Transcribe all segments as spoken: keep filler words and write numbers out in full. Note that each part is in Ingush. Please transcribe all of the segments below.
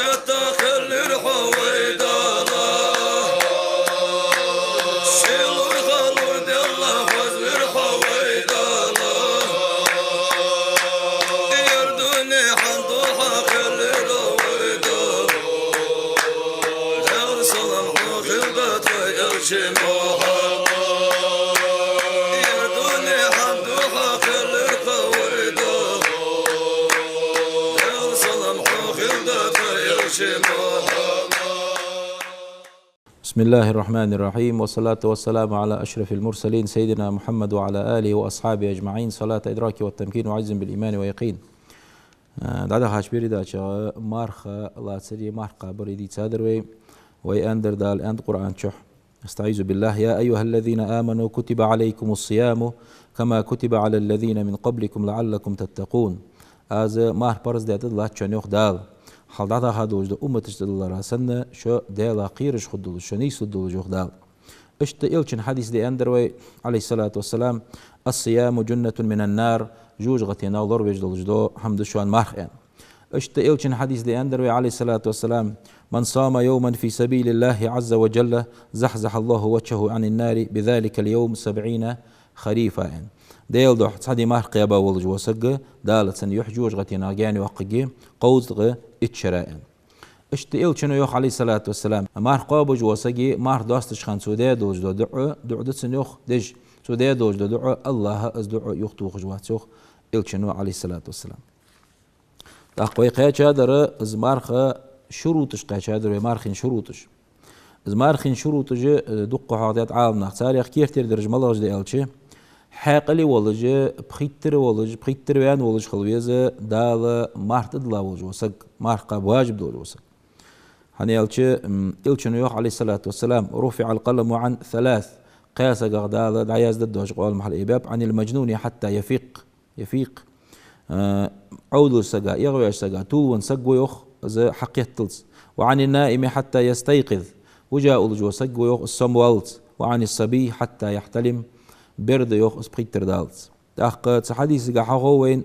Хетта хиллар хьо вай Дала, ший лургӀа лур делла хозлар хьо вай Дала. Ер дунен хьан духьа хиллар вай Дала, Даьла салам хьона хилда тха элча Мухьаммад. Ер дунен хьан духьа хиллар хьо вай Дала, Даьла салам хьона хилда тха элча Мухьаммад. بسم الله الرحمن الرحيم، والصلاة والسلام على أشرف المرسلين سيدنا محمد وعلى آله وأصحابه أجمعين، صلاة إدراك والتمكين وعز بالإيمان ويقين. Э, дӀадахача передаче марха лацари, марха кхабари дийцадар вай. Вай аьннадар Дала аьннад Къуръан чу. أستعيذ بالله. يا أيها الذين آمنوا كتب عليكم الصيام كما كتب على الذين من قبلكم لعلكم تتقون. Аз марха парз даь тӀадиллад шоана, йоах Дала, хьалха дӀадаха долаш дола умматашта тӀадиллар санна, шо Даьлах кхераш хургдолаш, шо нийслургдолаш, йоах Дала. Иштта элчан хьадис да аьннадар вай, عليه الصلاة والسلام: الصيام جنة من النار, жожагӀатенах лоравеш долаш дола хӀама да шоана марха, аьнна. Иштта элчан хьадис да аьннадар вай, عليه الصلاة والسلام: من صام يوما في سبيل الله عز وجل زحزح الله وجهه عن النار بذلك اليوم سبعين خريفا, аьнна. Даьла духьа цхьа ди марха кхаьба волаш вола саг, Дала цун юхь жожагӀатенах гаьна йоаккхаргья кховзткъеи итт шера, аьнна. Иштта элчано йоах, عليه الصلاة والسلام, марха кхоабаш волча сага марха доастача хана цо даь долаш дола дуӀа, дуӀа да цун, йоах, деш, цо даь долаш дола дуӀа, АллахӀа из дуӀа юхатохаш вац, йоах элчано, عليه الصلاة والسلام. ТӀаккха вай кхаьчадар из марха шурутӀаш, кхаьчадар вай мархий шурутӀаш. Из мархий шурутӀаш, э, дукха хьоахадаьд Ӏаламнаха. Царех кертердараш малагӀаш да аьлча, хьаькъале волаш, пхийттара волаш, пхийттара ваьнна волаш хила веза Дала марха тӀадилла волаш вола саг, марха кхаба важиб долаш вола саг. ХӀана аьлча, м, элчано йоах, عليه الصلاة والسلام: رفع القلم عن ثلاث. Кхаь сагах Дала дӀаяздергдоацаш къоаламхьал айбаьб: عن المجنون حتى يفيق. يفيق. Э, Ӏовдалча сага, эгӀаваьча сага, тувлавенна саг ва, йоах, из хьакхетталца. وعن النائم حتى يستيقظ. Вижа уллаш вола саг ва, йоах, из сомаваллалца. وعن الصبي حتى يحتلم. Бер да, йоах, из пхийттара даллалца. ТӀаккха цу хьадисагахь хьахов вайна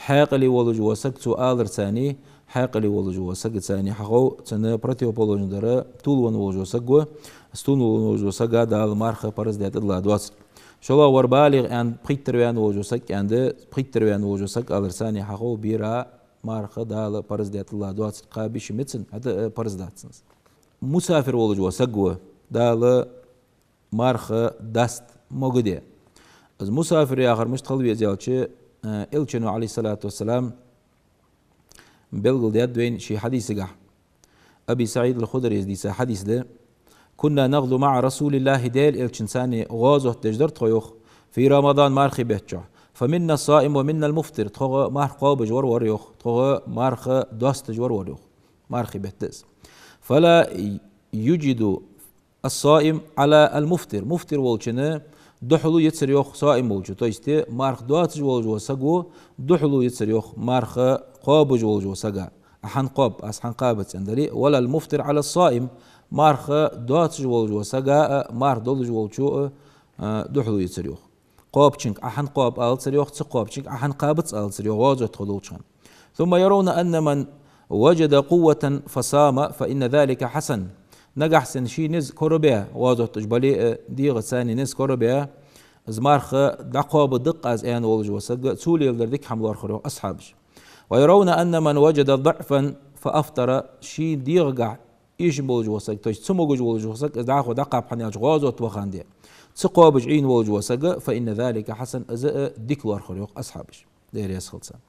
хьаькъале волаш вола саг, цо аларца, хьаькъале волаш вола сагаца хьахов, цун противоположный дар тувлавенна волаш вола саг ва, из тувлавенна волаш волча сага Дала марха парз даь тӀадилла доацар. ШоллагӀвар балигӀ аьнна, пхийттара ваьнна волаш вола саг аьнна да, пхийттара ваьнна волаш вола саг аларца хьахов, бера марха Дала парз даь тӀадилла доацар, кхаба йиш я цун, хӀаьта а парз дац цунна. Мусафир волаш вола саг ва, Дала марха даста могадаь. Из мусафир яхар мишта хила веза аьлча, э, элчано, عليه الصلاة والسلام, белгалдаьд вайна ший хьадисагахь. Аби СаӀид ал-Худрийс дийца хьадис да: كنا نغزو مع رسول الله, Даьла элчанца гӀазот деш дар тхо, йоах, في رمضان, мархий бетта чу. فمنا الصائم ومنا المفطر, тхогӀа марха кхоабаш вар вар, йоах, тхогӀа марха доасташ вар вар, йоах. Мархий бетта да из. فلا يجد الصائم على المفطر. Муфтир волчунна духьале йицар, йоах, саим волчо. То есть, марха доацаш волаш вола саго духьале йицар, йоах, марха кхоабаш волаш волча сага. Ӏа хӀана кхоаб, аз хӀана кхаба, аьнна дале а. ولا المفطر على الصائم. Марха доацаш волаш волча сага а, марха долаш волчо а, а, духьале йицар, йоах. Кхоабачунга Ӏа хӀана кхоаб алацар, йоах, ца кхоабачунга Ӏа хӀана кхабац алацар, йоах, гӀазот тхо долча хана. ثم يرون أن من وجد قوة فصام فإن ذلك حسن. Нагахьа санна ший низ корабаь, гӀазот деш бале а, дегӀаца низ корабаь, из марха дӀакхоабаргда-кх аз аьнна волаш вола саг, цо леладар дика хӀама лоархӀар, йоах, асхьабаша. ويرون أن من وجد ضعفا فأفطر. Ший дегӀагахь эшам болаш вола саг, то есть цамогаш волаш вола саг, из дӀахо дӀакхаб, хӀана аьлча гӀазот вахандаь, ца кхоабаш Ӏийна волаш вола саг, فإن ذلك حسن, из а дика лоархӀар, йоах, асхьабаша. Даьла раьза хилва царна.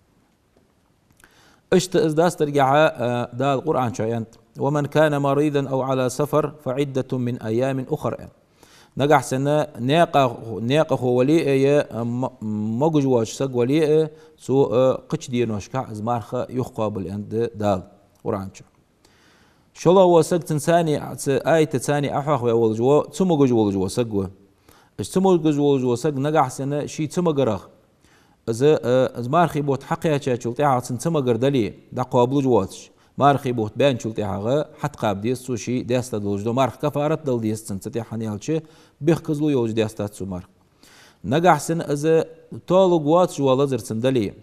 Иштта из дастаргахьа, а, Дала Къуръан чу аьннад: ومن كان مريضا أو على سفر فعدة من أيام أخر, аьнна. Нагахьа санна наькъа-, наькъахо вале а, е, а, мо-, могаш воацаш саг вале а, цо, а, кхыча деношкахь из марха юхакхоабалда, аьннад Дала Къуръан чу. ШоллагӀа вола саг цунца, цу аятаца Ӏохьоахаваь волаш вола, цамогаш волаш вола саг ва. Из цамогаш волаш вола саг нагахьа санна ший цамагарах, из, э, из мархий бутт хьакхаьчачул тӀехьагӀа цун цамагар дале, дӀакхоабалуш воацаш, мархий бутт баьнначул тӀехьагӀа хьатӀакхаба деза цо ший даьста долаш дола марха, кафарат дала деза цунна цу тӀехьа, хӀана аьлча бехказло йолаш даьстад цо марха. Нагахьа санна из тоалургвоацаш вола лазар цун дале,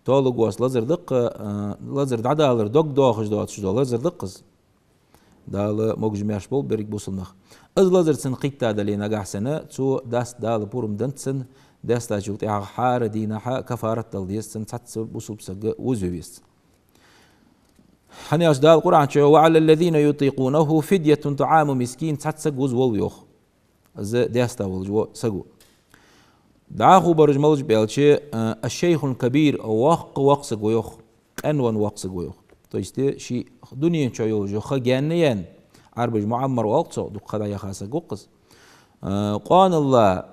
толаш воаца лазар да-кх, а, лазар дӀадалар дог дохаш доацаш дола лазар да-кх из. Дала могаш-маьрша болба берригаш бусалба нах. Из лазар цунна кхийтта дале нагахьа санна, цо даста Дала пурам деннад цунна, даьстачул тӀехьагӀа хӀара дийнахьа кафарат дала деза цунна, цхьацца бусалба саг вузаве веза цунна. ХӀана аьлча Дала Къуръан чу: «وعلى الذين يطيقونه فدية طعام مسكين», цхьацца саг вузаволва йоах. Из даьста волаш вола саг ва. ДӀахо бараш малаш ба аьлча, а, الشيخ الكبير, воккха воккха саг ва йоах, къен венна воккха саг ва йоах. То есть, ший дунен чу йолаш йола ха гаьнна яьнна, Ӏарбаша муӀаммар оал-кх цох, дукха ха дӀаяха саг ва-кх из. А, къоаналла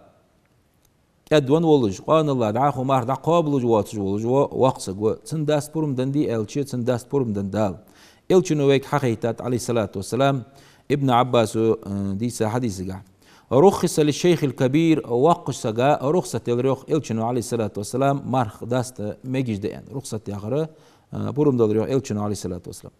кӀаьдвенна волаш, къоаналла дӀахо марха дӀакхоабалуш воацаш волаш вола воккха саг ва. Цунна даста пурам деннадий аьлча, цунна даста пурам деннад Дала. Элчано вайга хьахайтад, عليه الصلاة والسلام, Ибн Ӏаббаса, э, дийца хьадисагахь: «رخص للشيخ الكبير», воккхача сага рухсат делар йоах Элчано, عليه الصلاة والسلام, марха даста мегаш да аьнна. Рухсат яхар, э, пурам делар йоах Элчано, عليه الصلاة والسلام.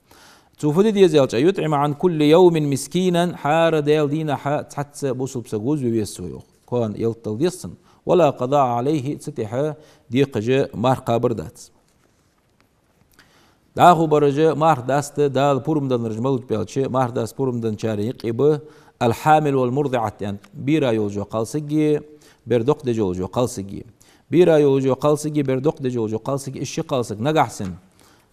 Цо фу де деза аьлча: «أن يطعم عن كل يوم مسكينا», хӀара Даьла дийнахьа цхьацца бусалба саг вузаве веза цо йоах. Кхоана ялат дала деза цунна. «ولا قضاء عليه», цу тӀехьа декхаш марха кхабар дац. ДӀахо бараш марха даста Дала пурам деннараш малаш ба аьлча, марха даста пурам денначарех юкъе ба الحامل والمرضعة аьнна, бера йолаш йола кхалсаги, бер дукха деш йолаш йола кхалсаги. Бера йолаш йола кхалсаги, бер дукха деш йолаш йола кхалсаги, уж ши кхалсаг нагахьа санна,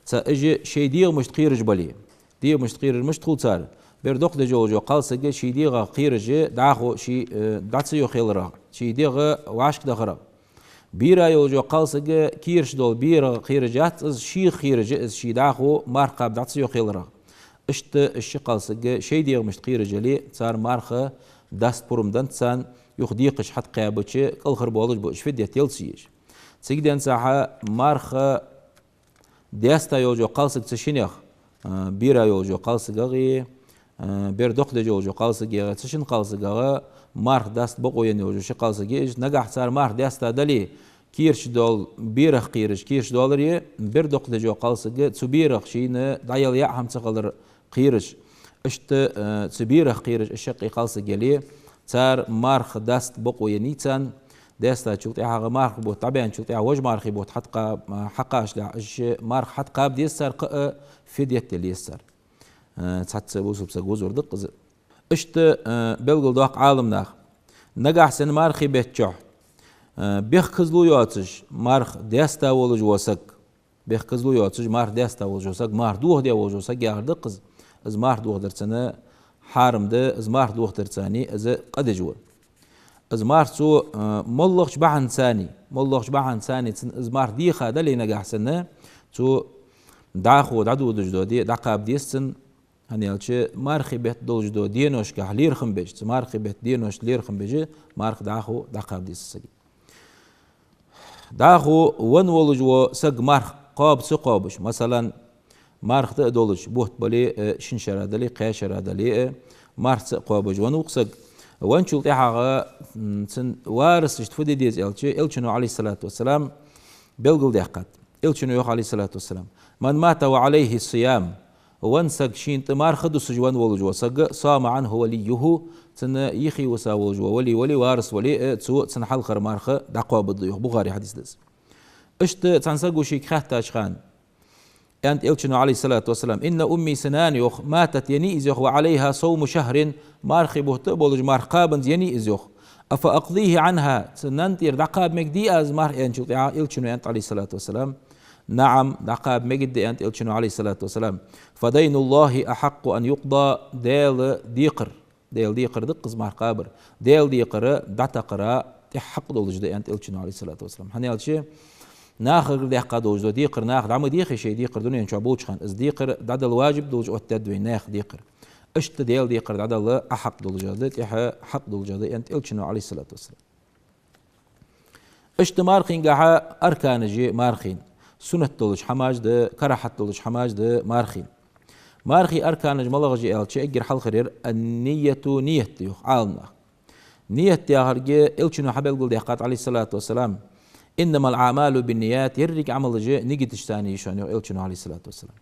цхьа уж шоай дегӀамашта кхераш бале. ДегӀамашта кхераш мишта хул цар? Бер дукха деш йолаш йола кхалсаг ший дегӀах кхераш, дӀахо ший, э, дӀа ца йохаяларах, ший дегӀ вӀашкадахарах. Бера йолаш йола кхалсаг кийраш дола берах кхераш яц из, шийх кхераш я из, ший дӀахо марха кхаба дӀа ца йохаяларах. Иштта уж ши кхалсаг шоай дегӀамашта кхераш яле, цар марха даста пурам деннад царна, юха декхаш хьатӀакхаьбача, кӀалхарбоалаш ба уж, фидйат яла ца езаш. Цига денз цхьа марха даьста йолаш йола кхалсаг цу шиннех, а, бера йолаш йола кхалсагах, а, бер дукха деш йолаш йола кхалсагах, цу шин кхалсагах марха даста бокъо енна йолаш йола ши кхалсаг я уж, нагахьа цар марха даьста дале, кийраш дола берах кхераш, кийраш доаларе, бер дукха деш йола кхалсаг цу берах шийна дӀаяла яа хӀама ца хилар кхераш. Иштта, э, цу берах кхераш уж шаккхе кхалсаг яле, цар марха даста бокъо еннай царна, даьстачул тӀехьагӀа мархий бутт дӀабаьнначул тӀехьагӀа вож мархий бутт хьатӀакха-, э, хьакхачалехь, уж марха хьатӀакхаба деза цар, кхы а фидйат дала деза цар. Э, цхьацца бусалба саг вузавар да-кх из. Иштта, э, белгалдоаккх Ӏаламнаха. Нагахьа санна мархий бетта чухь, э, бехказло йоацаш марха даьста волаш вола саг, бехказло йоацаш марха даьста волаш вола саг, марха дохадаь волаш вола саг яхар да-кх из. Из марха дохадар цунна хьарам да, из марха дохадар цунна из къа деш ва. Из марха цо, э, моллагӀча бахьанца, моллагӀча бахьанца цунна из марха деха дале нагахьа санна, цо дӀахо дӀадодаш дола ди дӀакхаба деза цунна, хӀана аьлча мархий бетта долаш долча деношкахь лерхӀам беш, цу мархий бетта деношка лерхӀам беш, марха дӀахо дӀакхаба деза сага. ДӀахо венна волаш вола саг марха кхоаба ца кхоабаш, масала, марха тӀа а долаш, бутт бале а, шин шера дале, кхаь шера дале а, марха ца а кхоабаш венна ва-кх саг. Венначул тӀехьагӀа, м, цун варасашта фу де деза аьлча, Элчано, عليه الصلاة والسلام, белгалдаьккхад. Элчано йоах, عليه الصلاة والسلام: «من مات وعليه الصيام», венна саг, шийна тӀа марха дусаш венна волаш вола саг, «صام عنه وليه», цун йихи виса волаш вола вали вале, варас вале а, цо цун хьалхара марха дӀакхоабаргда йоах, Бухаре хьадис да из. Иштта цхьан саго шийга хаьттача хана, аьннад Элчано, عليه الصلاة والسلام: «إن أمي», са нана йоах, «ماتت», еннай из йоах, «وعليها صوم شهر», мархий бутт а болаш марха кхабанза еннай из йоах. «أفأقضيه عنها», цу нанна тӀера дӀакхаба мегадий аз марха, аьнначул тӀехьагӀа Элчано аьннад, عليه الصلاة والسلام: «نعم», дӀакхаба мегаргда, аьннад Элчано, عليه الصلاة والسلام. «فدين الله أحق أن يقضى», Даьла декхар, Даьла декхар да-кх из марха кхабар, Даьла декхар дӀатакхара тӀех хьакъ долаш да, аьннад Элчано, عليه الصلاة والسلام. ХӀана аьлча, нахагара даьккха долаш дола декхар наха дӀа ма дехий шоай декхар дунен чу болча хана. Из декхар дӀадала важиб долаш оттадаьд вайна наьха декхар. Иштта Даьла декхар дӀадала Ӏа хьакъ долаш да, тӀех хьакъ долаш да, аьннад Элчано, عليه الصلاة والسلام. Иштта мархийнгахьа арканаш я мархийна, суннат долаш хӀамаш да, карахьат долаш хӀамаш да мархийна. Мархий арканаш малагӀаш я аьлча, эггара хьалхара яр النية, ният да йоах Ӏаламнаха. Ният яхар, Элчано хьабелгалдаьккхад, عليه الصلاة والسلام: «إنما الأعمال بالنيات», еррига Ӏамалаш нигаташца я шоана йоах Элчано, عليه الصلاة والسلام.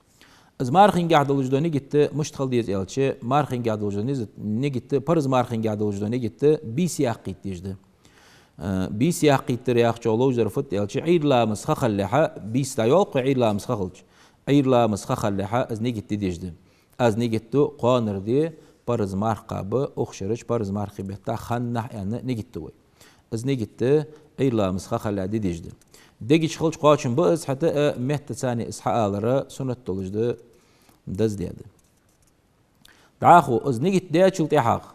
Из мархийнгахьа долаш дола нигат мишта хила деза аьлча, мархийнгахьа долаш дола низат-, нигат, парз мархийнгахьа долаш дола нигат бийса яккхийта дезаш да. Э, бийса яккхийтар яхачох ловш дар фуд аьлча, Ӏуйра ламаза ха хилалехьа, бийса дӀайоал-кх вай Ӏуйра ламаза ха хилча. Ӏуйра ламаза ха хилалехьа, из нигат де дезаш да. Из нигат да кхоанара ди парз марха кхаба, укх шерача парз мархий бетта ханнахьа аьнна нигат да вай. Из нигат да Ӏуйра ламаза ха хилалехьа де дезаш да. Дега чу хилча кхоачам ба из, хӀаьта а меттаца из хьаалар суннат долаш да, деза де да. ДӀахо, из нигат даьчул тӀехьагӀа,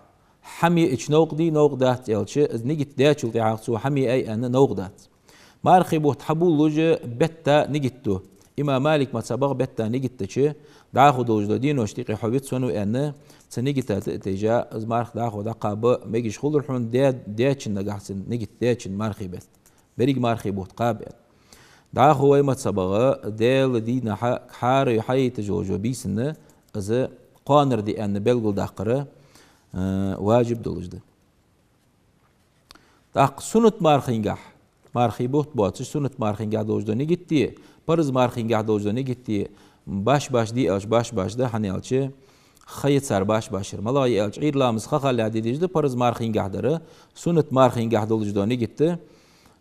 хӀама йиача новкъа дий, новкъа дац аьлча, из нигат даьчул тӀехьагӀа цо хӀама йиай аьнна новкъа дац. Мархий бутт хьабувлалуш бетта нигат ду. Имам Малика мазхӀабагӀа бетта нигат дича, дӀахо долаш дола денош юкъе хьо вицвеннав аьнна, цу нигата тӀа а тайжа, из марха дӀахо дӀакхаба мегаш хулар хьона, даь-, даьчун, нагахьа санна нигат даьчун мархий бетта. Беррига мархий бутт кхаба аьнна. ДӀахо вай мазхӀабагӀа Даьла дийнахьа хьараваь хьаяйташ йолаш йола бийсанна, из кхоанара ди аьнна белгалдаккхар, э, важиб долаш да. ТӀаккха суннат мархийнгахьа, мархий бутт боацаш, суннат мархийнгахьа долаш дола нигат дий, парз мархийнгахьа долаш дола нигат дий, башха-башха дий аьлча, башха-башха да, хӀана аьлча, ха я цар башха-башха яр. МалагӀа я аьлча, Ӏуйра ламаза ха хилалехьа де дезаш да парз мархийнгахьа дар, суннат мархийнгахьа долаш дола нигат да,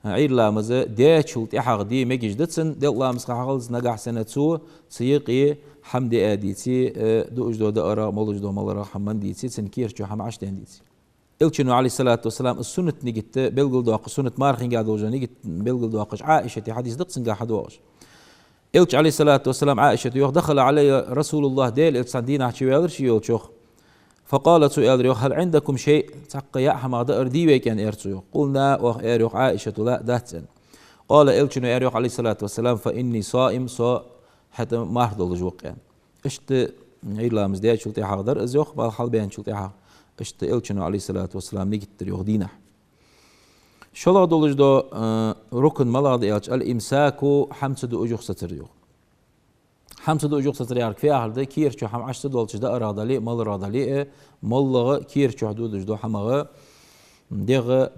Ӏуйра ламаз даьчул тӀехьагӀа де мегаш да цун, делкъа ламаза ха хьахилча, нагахьа санна цо цу юкъе хӀама диа дийце, э, дуаш дола даарагӀа, молаш дола маларагӀа хӀама ман дийце, цун кера чу хӀама Ӏочудена дийце. Элчано, Ӏалайхи ссалату вассалам, из суннат нигат белгалдоаккхаш, суннат мархийнгахьа долаш дола нигат белгалдоаккхаш, Ӏаишата хьадис да-кх цунгахьа доагӀаш. Элча, Ӏалайхи ссалату вассалам, Ӏаишата йоах: «دخل علي رسول الله», Даьла Элча цхьан дийнахьа чувелар ше йолчох. «فقال», цо аьлар йоах: «هل عندكم شيء؟» Цхьаккха яа хӀамах даар дий вайга аьнна, аьлар цо йоах. «قلنا», оаха аьлар йоах, Ӏаишата, «لا», дац аьнна. «قال», Элчано аьлар йоах, Ӏалайхи ссалату вассалам: «فإني صائم», со хӀаьта марха долаш ва-кх аьнна. Иштта Ӏуйра ламаз даьчул тӀехьагӀа дар из йоах, бала хьалбаьнначул тӀехьагӀа. Иштта Элчано, Ӏалайхи ссалату вассалам, нигат дир йоах дийнахьа. ШоллагӀа долаш дола, э, рукн малагӀа да аьлча, «الإمساك», хӀама ца дуаш юхасацар йоах. ХӀама ца дуаш юхасацар яхар фу яхар да, кера чу хӀама Ӏочу ца долчаш, даарагӀа дале а, маларагӀа дале а, моллагӀа кера чу додаш дола хӀамагӀа, дегӀа,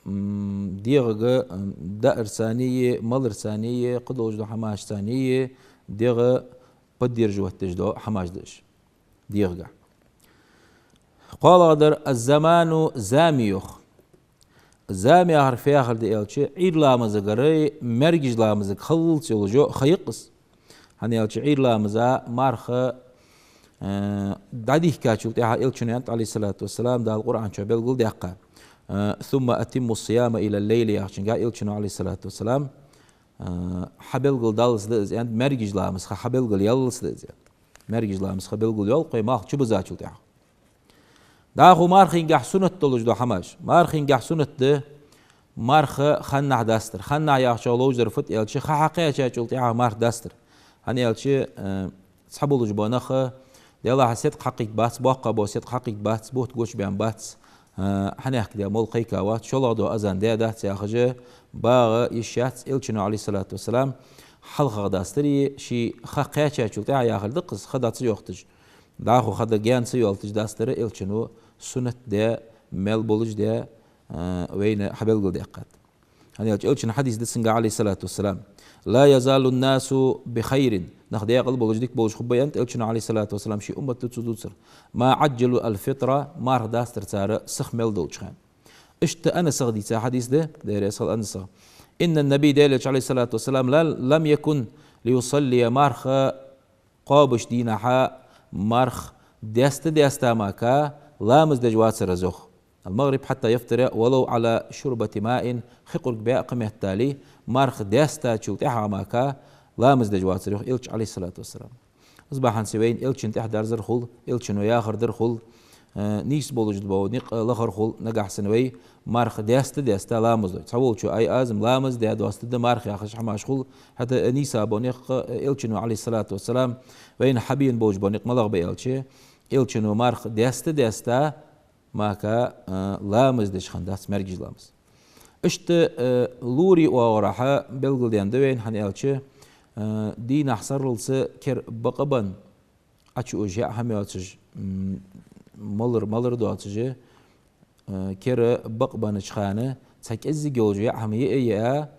м, дегӀага, м, даарцани, маларцани, кхыдолаш дола хӀамашцани, дегӀа поддерживать деш дола хӀамаш да уж дегӀагахьа. КхоалагӀа дар: «الزمان», зама йоах. Зама яхар фу яхар да аьлча, Ӏуйра ламазагара маьркӀажа ламазага хиллалца йолаш йола ха я-кх из. ХӀана аьлча Ӏуйра ламаза марха, э, дӀадийхкачул тӀехьагӀа Элчано аьннад, Ӏалайхи ссалату вассалам, Дала Къуръан чу белгалдаьккха, э: «ثم أتموا الصيام إلى الليل», яхачунга Элчано, Ӏалайхи ссалату вассалам, э, хьабелгалдаллалца да из аьннад, маьркӀажа ламаза ха хьабелгалъяллалца да из аьннад. МаьркӀажа ламаза ха белгалйоал-кх вай малх чубузачул тӀехьагӀа. ДӀахо мархийнгахьа суннат долаш дола хӀамаш. Мархийнгахьа суннат да марха ханнахьа дастар. Ханнахьа яхачох ловш дар фуд аьлча, ха хьакхаьчачул тӀехьагӀа марха дастар. ХӀана аьлча, э, цхьаболаш бола нах, делахь, седкъа хьакхийтта бац, боккхагӀа бола седкъа хьакхийтта бац, бутт гучабаьнна бац, э, хьанехк де мола кхайкавац, шоллагӀа дола азан даь дац яхаш, багӀа йиш яц. Элчано, Ӏалайхи ссалату вассалам, хьалхагӀа дастари, ший ха кхаьчачул тӀехьагӀа яхар да-кх из, ха дӀа ца йоахийташ, дӀахо ха дӀа гаьна ца йоалийташ дастара Элчано суннат даь, маьл болаш даь, э, вайна хьабелгалдаьккхад. ХӀана аьлча Элчан хьадис да цунга, Ӏалайхи ссалату вассалам: «لا يزال الناس بخير», нах даькъала болаш, дика болаш хургба аьннад Элчано, Ӏалайхи ссалату вассалам, ший уммат дувца дувцар, «ما عجلوا الفطر», марха дастар цар сиха маьл долча хана. Иштта Анасах дийца хьадис да, Даьла раьза хилва Анасах: «إن النبي», Даьла Элча, Ӏалайхи ссалату вассалам, «لا، لم يكن ليصلي», марха кхоабаш дийнахьа марха даьста-даьста мара ламаз деш вацар из йоах. «المغرب حتى يفطر ولو على شربة ماء», хи къург баь а кхы меттел, марха даьстачул тӀехьагӀа мара ламаз деш вацар йоах Элча, Ӏалайхи ссалату вассалам. Из бахьанца вайна Элчан тӀехьа дерзар хул, Элчано яхар дар хул, э, нийса болаш бола никъ лахар хул, нагахьа санна вай марха даьста-даьста ламаз дой. Цхьаволчо: «Ай, аз-м ламаз даь доастадда марха», яхаш хӀамаш хул, хӀаьта нийса бола никъ Элчано, Ӏалайхи ссалату вассалам, вайна хьабена болаш бола никъ малагӀа ба аьлча, Элчано марха даьста-даьста мара, э, ламаз деш хиннадац, маьркӀажа ламаз. Иштта, э, лорий оагӀорахьа белгалдаьнна да вайна, хӀана аьлча, э, дийнахьа сарралца кер бакъ а бенна, Ӏочуужаш яа хӀама йоацаш, м, малар, малар доацаш, э, кер бакъ беннача хана цхьа кӀеззига йолаш яа хӀама йиа, йиа,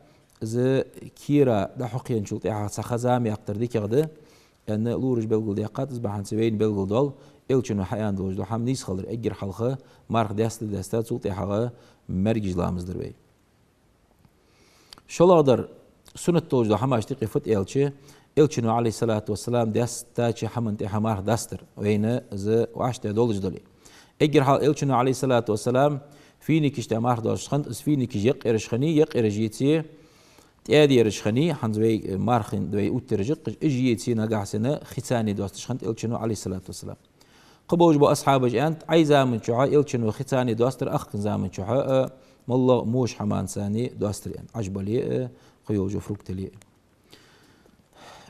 из кера дӀахьокхаенначул тӀехьагӀа цхьа ха зама яккхар дикагӀа да, аьнна, лораш белгалдаьккхад. Из бахьанца вайна белгалдоал Элчано хьааьнна долаш дола хӀама нийса хилар, эггара хьалха марха даьста-даьста, цул тӀехьагӀа маьркӀажа ламаз дар вай. ШоллагӀдар суннат долаш дола хӀамаш тӀехьа фуд аьлча, Элчано, عليه الصلاة والسلام, даьстача хӀаман тӀехьа марха дастар, вайна из вӀаштӀехьа долаш дале. Эггара хьалха Элчано, عليه الصلاة والسلام, финикашта марха доасташ хиннад, из финикаш екъаераш хиннай, екъаераш еце, тӀаьда ераш хиннай, хӀанз вай мархин, вай уттараш иккхаш, уж еце нагахьа санна хицани доасташ хиннад Элчано, عليه الصلاة والسلام. Кхы болаш бола асхьабаша аьннад, Ӏай заман чухь Элчано хицани доастар, ахкан заман чухь а моллагӀа моша хӀаманцани доастар аьнна, Ӏажбале а, кхы йолаш йола фруктале а.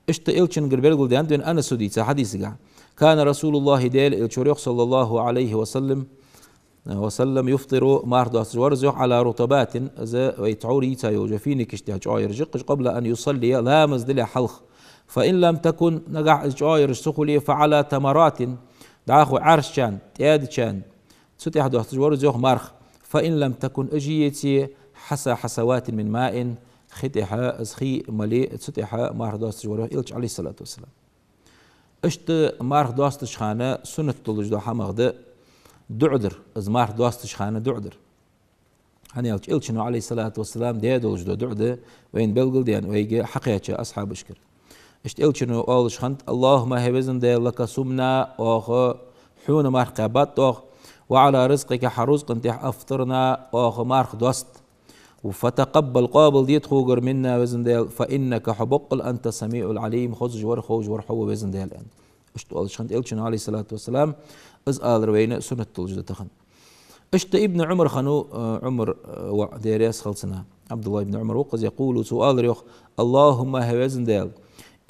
Иштта Элчангара белгалдаьннад вайна Анаса дийцача хьадисагахь: كان رسول الله, Даьла Элча вар, йоах, صلى الله عليه وسلم, وسلم, يفطر, марха доасташ вар из, йоах, على رطبات, из вай тхьовра йийца йолча финикашта чӀоагӀъяраш иккхаш, قبل أن يصلي, ламаз далехьа хьалха. فإن لم تكن, нагахьа из чӀоагӀъяраш ца хуле, فعلى تمرات, дӀахо Ӏаьржачарна, тӀаьдачарна, цу тӀехьа доасташ вар из, йоах, марха. فإن لم تكن, уж еце, حصى حصوات من ماء, хи тӀехьа, из хий мале, цу тӀехьа марха доасташ вар, йоах, Элча, عليه الصلاة والسلام. Иштта марха доастача хана суннат долаш дола хӀамах да дуӀа дар, из марха доастача хана дуӀа дар. ХӀана аьлча Элчано, عليه الصلاة والسلام, даь долаш дола дуӀа да вайна белгалдаьнна, вайга хьакхаьча асхьабашкара. Иштта Элчано оалаш хиннад: اللهم, хӀай Везан Даьла, لك صمنا, оаха Хьона марха кхаьбад оаха, وعلى رزقك, Хьа рузкъан тӀехьа, أفطرنا, оаха марха доаст. فتقبل, къоабалде тхогара, منا, Везан Даьла, فإنك, Хьо боккъал, أنت السميع العليم, хозаш вар, ховш вар Хьо ва, Везан Даьла, аьнна. Иштта оалаш хиннад Элчано, عليه الصلاة والسلام, из алар вайна суннат долаш да тахан. Иштта Ибн Ӏумар хиннав, э, Ӏумара, э, воӀ, Даьла раьза хилва цунна, Ӏабдуллахь ибн Ӏумар ва-кх из, يقول, цо оалар, йоах: اللهم, хӀай Везан Даьла,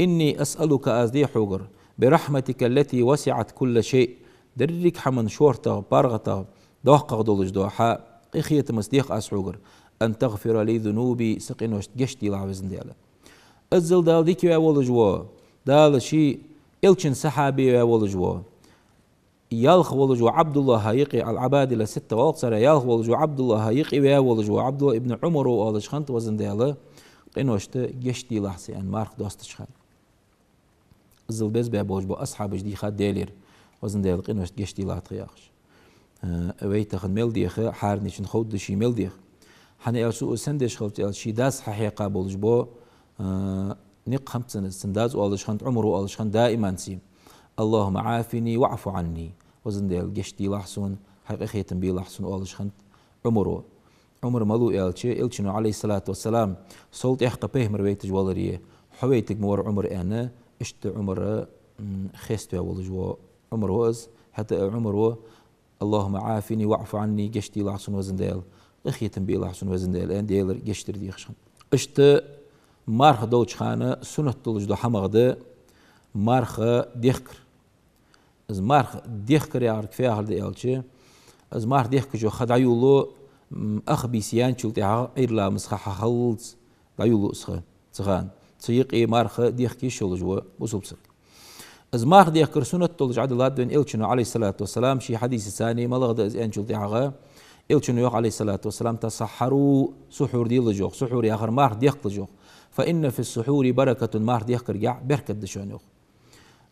إني أسألك, аз де Хьогара, برحمتك التي وسعت كل شيء, деррига хӀаман шортагӀа, паргӀатагӀа, доккхагӀа долаш дола Хьа къахетамца дех аз Хьогара, أن تغفر لي ذنوبي, са къиношта гешт делахь, Везан Даьла. Иззал Дала дика ваь волаш вола, Дала ший Элчан сахьаб ваь волаш вола, ялх волаш вола Ӏабдуллахьа юкъе, العبادلة الستة оал-кх царех, ялх волаш вола Ӏабдуллахьа юкъе ваь волаш вола Ӏабдуллахь ибн Ӏумара оалаш хиннад: Везан Даьла, къиношта гешт делахь са, аьнна, марха доастача хана. Иззал беза баь болаш бола асхьабаша дийхад Даьлагара, Везан Даьла, къиношта гешт делахь тха, яхаш. Э, вай тахан мел дех, хӀаранечун ховргда ший мел дех. ХӀана аьлча цо из сенна деш хилва аьлча, ший дас хьахьекха болаш бола, э, никъ хиннаб цун из. Цун дас оалаш хиннад, Ӏумара оалаш хиннад даиман цунга: اللهم عافني واعف عني, Везан Даьла, гешт делахь сона, Хьай къахетам белахь сона, оалаш хиннад Ӏумара. Ӏумар малув аьлча, Элчано, عليه الصلاة والسلام, сов тӀехьа кхы пайхамар вайташ валаре, хьо вайтарг ма вар Ӏумар, аьнна, иштта Ӏумара, м, хеставаь волаш вола Ӏумар ва из. ХӀаьта а Ӏумара: اللهم عافني واعف عني, гешт делахь сона, Везан Даьла, къахетам белахь сона, Везан Даьла, аьнна, Даьлагара гешт дар дехаш хиннад. Иштта марха долча хана суннат долаш дола хӀамах да марха дехкар. Из марха дехкар яхар фу яхар да аьлча, из марха дехкача ха дӀайолалу, м, ах бийса яьнначул тӀехьагӀа Ӏуйра ламаза ха хьахиллалца дӀайолалу из ха цу хана. Цу юкъе марха дехка йиш йолаш ва бусалба саг. Из марха дехкар суннат долаш Ӏадиллад вайна Элчано, عليه الصلاة والسلام, ший хьадисаца, малагӀа да из аьнначул тӀехьагӀа, Элчано йоах, عليه الصلاة والسلام: تسحروا, сухьур делаш, йоах. Сухьур яхар марха дехкалаш, йоах. فإن في السحور بركة, марха дехкаргахь беркат да шоана, йоах.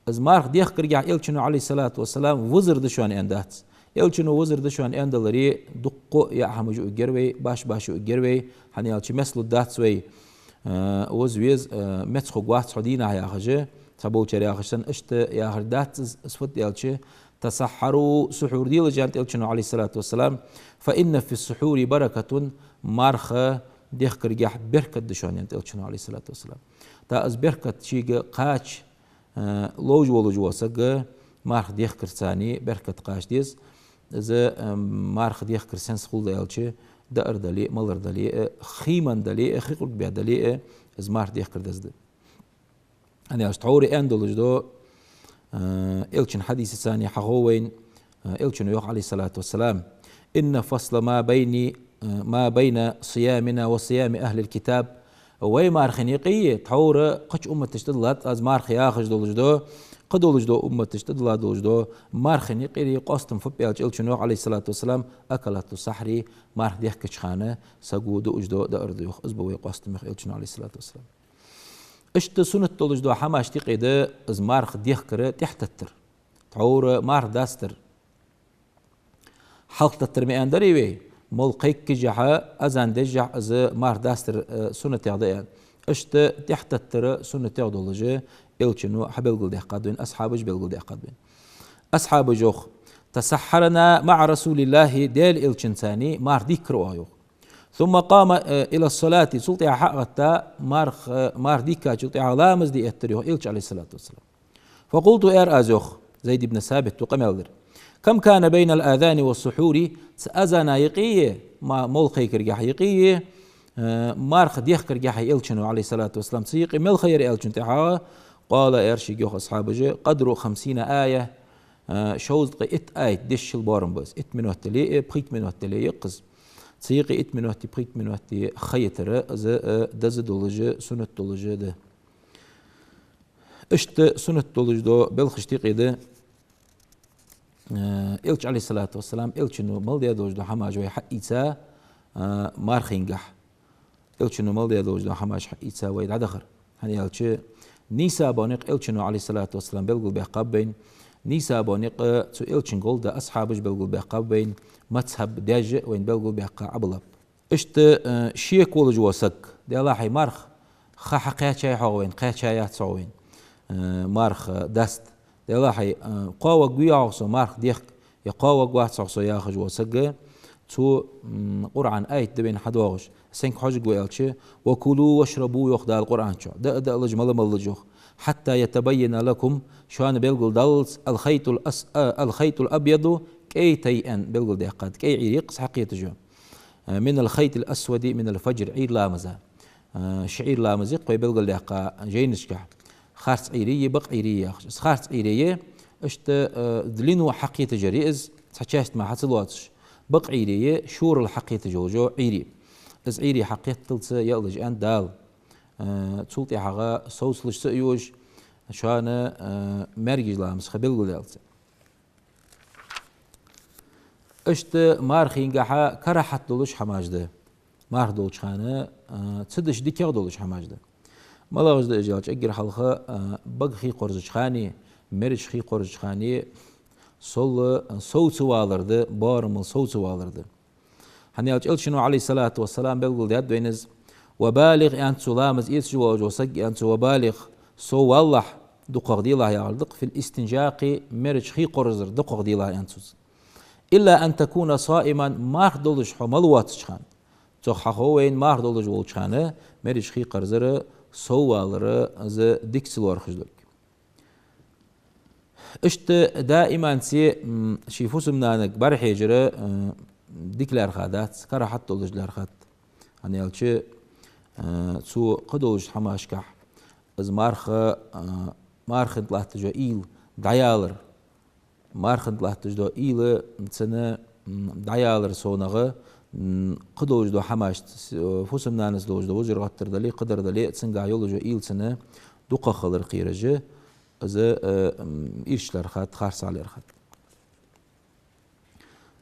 Из марха дехкаргахь Элчано, عليه الصلاة والسلام, визар да шоана аьнна дац. Элчано визар да шоана аьнна даларе, дуккха яа хӀамаш юаргьяр вай, башха-башха юаргьяр вай, хӀана аьлча мел лургдац вай, э, виза веза, э, меца хургвац хьо дийнахьа яхаш, цхьаболчар яхаш санна, иштта яхар дац из, из фуд аьлча, تسحروا, сухьур делаш, аьннад Элчано, عليه الصلاة والسلام, فإن في السحور بركة, марха дехкаргахь беркат да шоана, аьннад Элчано, عليه الصلاة والسلام. ТӀаккха из беркат шийга кхача, э, ловш волаш вола саг марха дехкарца беркат кхача деза. Из, э, марха дехкар сенца хул да аьлча, даар дале а, малар дале а, хий менна дале а, хи къург баь дале а, из марха дехкар деза да. ХӀана аьлча тхьовра аьнна долаш дола, э, Элчан хьадисаца хьахов вайна, э, Элчано йоах, عليه الصلاة والسلام: إن فصل ما بين, э, ما بين صيامنا وصيام أهل الكتاب, вай мархий юкъеи тхьовра кхыча умматашта тӀадиллад аз марха яхаш долаш дола, кхы долаш дола умматашта тӀадилла долаш дола мархий юкъеи къоастам фу ба аьлча, Элчано йоах, عليه الصلاة والسلام: أكلة السحر, марха дехкача хана саго дуаш дола даар да, йоах. Из ба вай къоастам, йоах Элчано, عليه الصلاة والسلام. Иштта суннат долаш дола хӀамашта юкъе да из марха дехкар тӀехьатеттар. Тхьовра марха дастар. Хьалха теттар ма аьннадарий вай, молла кхайккхашехьа, азан дежжехьа из марха дастар, э, суннатех да аьнна. Иштта тӀехьататтар суннатех долаш Элчано хьабелгалдаьккхад вайна, асхьабаша белгалдаьккхад вайна. Асхьабаша йоах: «تسحرنا مع رسول الله», Даьла Элчанца марха дийхкар оаха, йоах. «ثم قام، э, إلى الصلاة», цул тӀехьа хьа а гӀатта, марха, э, марха дийхкачул тӀехьа ламаз де эттар, йоах, Элча, عليه الصلاة والسلام. «فقلت», аьлар аз, йоах, Зайд ибн Сабита къамаьл дар: «كم كان بين الأذان والسحور», цу азана юкъеи, ма-, молла кхайкаргахьа юкъеи, э, марха дехкаргахьеи Элчано, عليه الصلاة والسلام, цу юкъе мел ха яр аьлча тӀехьа, «قال», аьлар шийга, йоах, асхьабаша: «قدر خمسين آية», э, шовзткъеи итт аят дешаш боарам ба из. Итт минот дале а, пхийтта минот дале а я-кх из. Цу юкъе итт миноти, пхийтта миноти ха йитар, из, э, деза долаш, суннат долаш да. Иштта суннат долаш дола белхаш тӀехьа да, э, Элча, عليه الصلاة والسلام, Элчано мел даь долаш дола хӀамаш вай хьаийца, э, мархийнгахьа. Элчано мел даь долаш дола хӀамаш хьаийца вай дӀадахар. ХӀана аьлча, нийсабоникъ Элчано, عليه الصلاة والسلام, белгалбаьккхаб вайна, нийсабоникъ цу Элчанга гӀолла да асхьабаша белгалбаьккхаб вайна, мазхӀаб деш а вайна белгалбаьккха Ӏабулаб. Иштта, э, шека волаш вола саг, делахь а марха ха хьакхаьчай хьогӀ вайна, кхаьчаяц хьогӀ вайна, э, марха даста. Делахь а, э, кхоаваргвий хьогӀ со марха дехка, е кхоаваргвац хьогӀ со яхаш вола саг, цо, м, Къуръан аят да вайна хьадоагӀаш. Сенга хьожаргва аьлча: «وكلوا واشربوا», йоах Дала Къуръан чу. Даа а даалаш, мала а малалаш, йоах. «حتى يتبين لكم», шоана белгалдаллалца, «الخيط الأس-، э، الخيط الأبيض», кӀай тай аьнна белгалдаьккхад, кӀай Ӏуйре я-кх из хьакхеташ йола, э, «من الخيط الأسود من الفجر», Ӏуйра ламаза. Э, ши Ӏуйра ламаз я-кх вай белгалдаьккха жайнашка. Харц Ӏуйре а, бакъ Ӏуйре а яхаш. Из харц Ӏуйре а, иштта, э, длину хьакхеташ яр я из, цхьа часть мара хьа ца лоацаш. Бакъ Ӏуйре а, шорал хьакхеташ йола Ӏуйре. Из Ӏуйре хьакхетталца яалаш аьннад Дала. Э, цул тӀехьагӀа совцалуш ца а йолаш, шоана, э, маьркӀажа ламаза ха белгалдаьллалца. Иштта мархийнгахьа карахьат долаш хӀамаш да. Марха долча хана, а, ца деш дикагӀа долаш хӀамаш да. МалагӀаш да уж аьлча, эггара хьалха, а, бага хий кхорзача хана, мерача хий кхорзача хана, сол, а, сов ца валар да, боарамал сов ца валар да. ХӀана аьлча Элчано, عليه الصلاة والسلام, белгалдаьд вайна из: «وبالغ», аьннад цо, ламаз эцаш волаш вола саг, аьннад цо, «وبالغ», сов валалахь, дукхагӀа делахь яхар да-кх, «في الاستنشاق», мерача хий кхорзар дукхагӀа делахь, аьннад цо. «إلا أن تكون صائما», марха долаш хьо мала воацача хана. Цох хьахов вайна, марха долаш волча хана мерача хий кхорзар, сов валар, из дика ца лоархӀаш долга. Иштта даиман цо, м, ший фусам-нанага бӀарахьежар, м, дика лаьрхӀа дац, карахьат долаш лаьрхӀад. ХӀана аьлча, э, цо кхыдолча хӀамашкахь из марха, э, марханца латташ йола уйла дӀаялар. Марханца латташ дола уйла цунна, м, дӀаялар совнагӀа, м, кхыдолаш дола хӀамаш, с-, э, фусам-нанас долаш дола вужар-гӀаттар дале, кхыдар дале, цунгахь йолаш йола уйла цунна дукхагӀа хилар кхераш, из, э, м, ирча лаьрхӀад, харцахьа лаьрхӀад.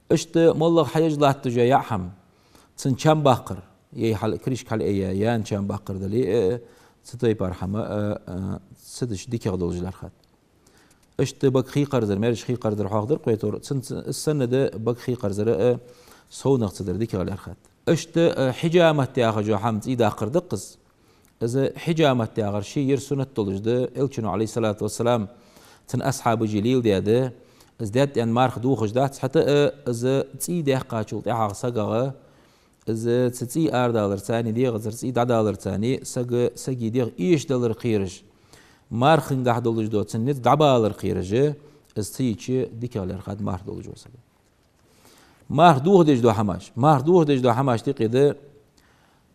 Иштта моллагӀа хьаеш латташ йола яа хӀама, цун чам баккхар, е хьал-, крышка хьалъайя, яьна чам баккхар дале, э, цу тайпара хӀама, э, э, ца деш дикагӀа долаш лаьрхӀад. Иштта бага хий кхорзар, мерача хий кхорзар хьоахадаьр-кх вай тхьовра, цунца, из санна да бага хий кхорзар а, совнагӀа ца дар дикагӀа лаьрхӀад. Иштта, э, хьиджамат яхаш йола хӀама цӀий даккхар да-кх из. Из хьиджамат яхар ше ер суннат долаш да, Элчано, عليه الصلاة والسلام, цун асхьабаша леладаьд. Из даьд аьнна марха дохаш дац, хӀаьта а из цӀий даьккхачул тӀехьагӀа сагагӀа, из цу цӀий арадаларца, дегӀацара цӀий дӀадаларца, сага, сага дегӀ эшадалар кхераш, мархангахь долаш дола цун низ дӀабалар кхераш, из ца йича дикагӀа лаьрхӀад марха долаш вола саг. Марха дохадеш дола хӀамаш. Марха дохадеш дола хӀамаш тӀехьа да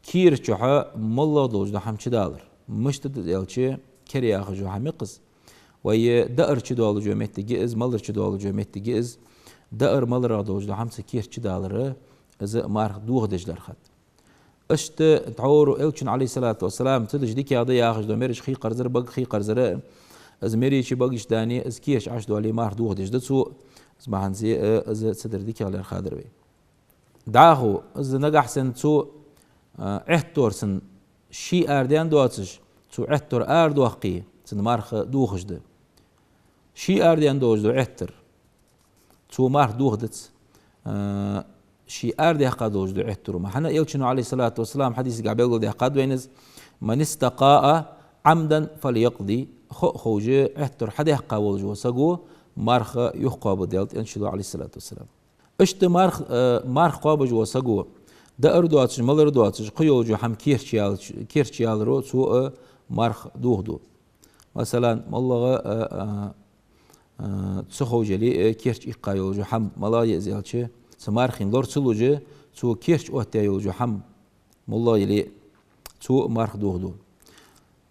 кера чухьа моллагӀа долаш дола хӀама чудалар. Мишта да из аьлча, кера яхаш йола хӀама я-кх из. Вай даар чудоалаш йола моттиг я из, малар чудоалаш йола моттиг я из. Даар-маларагӀа долаш дола хӀама цу керта чудалар, из марха дохадеш лаьрхӀад. Иштта тхьовра Элчано, عليه الصلاة والسلام, ца деш дикагӀа да яхаш дола мерача хий кхорзар, бага хий кхорзар, из мерачеи багачеи дале, из керта чу Ӏаш дале, марха дохадеш да цо, из бахьанца, э, из ца дар дикагӀа лаьрхӀадар вай. ДӀахо, из нагахьа санна цо, э, Ӏеттор цун ший арадаьнна доацаш, цо Ӏеттор арадоаккхе, цун марха дохаш да. Ший арадаьнна долаш дола Ӏеттар. Цо марха дохадац. Э, ше арадаьккха долаш да Ӏоттар. Ма хӀана, Элчано, عليه الصلاة والسلام, хьадисагахь белгалдаьккхад вайна из: «من استقاء عمدا فليقض». Хо а ховш Ӏоттар хьадаьккха волаш вола саго марха юхакхоабаргда, аьннад Элчано, عليه الصلاة والسلام. Иштта марх-, э, марха кхоабаш вола саго, даар доацаш, малар доацаш, кхы йолча хӀаман керчаял-, керчаяларо цо а марха дохаду. Масала, моллагӀа, э, э, э, ца ховш яле а, э, керча иккха йолаш йола хӀама, малагӀа я из аьлча, цу мархийна лор ца луш, цо керча оттаяь йолаш йола хӀама, моллагӀа яле а, цо а марха дохаду.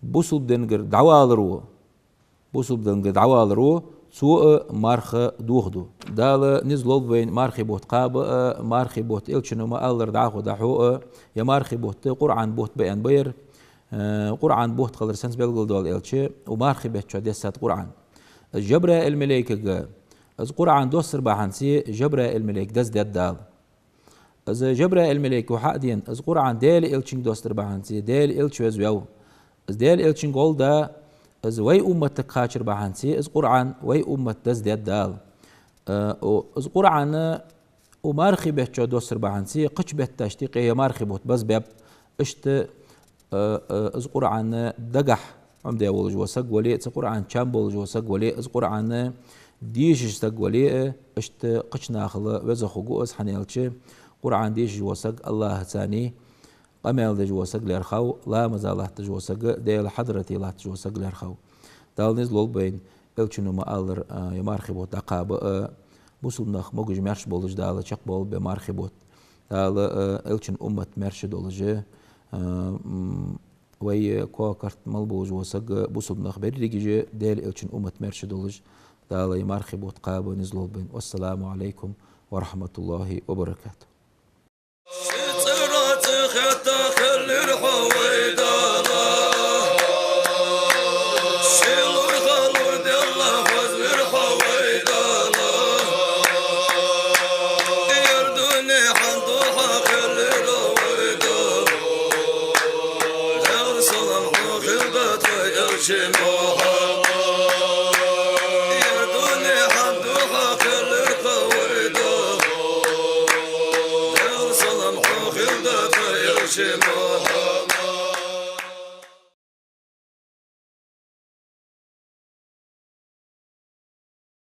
Бусалба дингара дӀаваларо, бусалба дингара дӀаваларо, цо а марха дохаду. Дала низ лолба вайна мархий бутт кхаба а, мархий бутт, Элчано ма аллара, дӀахо дӀахьо а. Ер мархий бутт Къуръан бутт ба аьнна ба ер. Э, Къуръан бутт хилар сенца белгалдоал аьлча, укх мархий бетта чу дессад Къуръан. Из Жабраил малейкага из Къуръан доссар бахьанца Жабраил малейк даз даьд Дала. Из Жабраил малейко хьа а дена, из Къуръан Даьла Элчанга доссар бахьанца Даьла Элча веза ваьв. Из Даьла Элчанга гӀолла да, из вай умматага кхачар бахьанца из Къуръан вай уммата даз даьд Дала. Э, о, из Къуръан укх мархий бетта чу доссар бахьанца кхыча бетташта юкъе ер мархий бутт базбаьб. Иштта, э, э, из Къуръан дагахьа Ӏомадаь волаш вола саг вале а, цу Къуръана чам болаш вола саг вале а, из Къуръан дешаш саг вале а, иштта кхыча нахал веза хургва из, хӀана аьлча Къуръан дешаш вола саг АллахӀаца къамаьл деш вола саг лаьрхӀав, ламаза латташ вола саг, Даьла хьадрате латташ вола саг лаьрхӀав. Дала низ лолба вайна, Элчано ма аллара, а, ер мархий бутт дӀакхаба а, бусалба нах могаш-маьрша болаш Дала чакхбоалба ер мархий бутт. Дала, а, Элчан уммат маьрша долаш, а, м, вай кокарт мел болаш вола саг, бусалба нах берригаш Даьла Элчан уммат маьрша долаш, Дала ер мархий бутт кхаба низ лолба вайна. والسلام عليكم ورحمة الله وبركاته. Ши цӀера цӀи хетта хилира хьо, вай Дала. Ши лур халур делла хозавир хьо, вай Дала. Ер дуне хьан духьа хилира, вай Дала. Даьла салам хьона хилда тха Элча Мухьаммад. Ер дуне хьан духьа хилира, вай Дала. Даьла салам хьона хилда тха Элча Мухьаммад.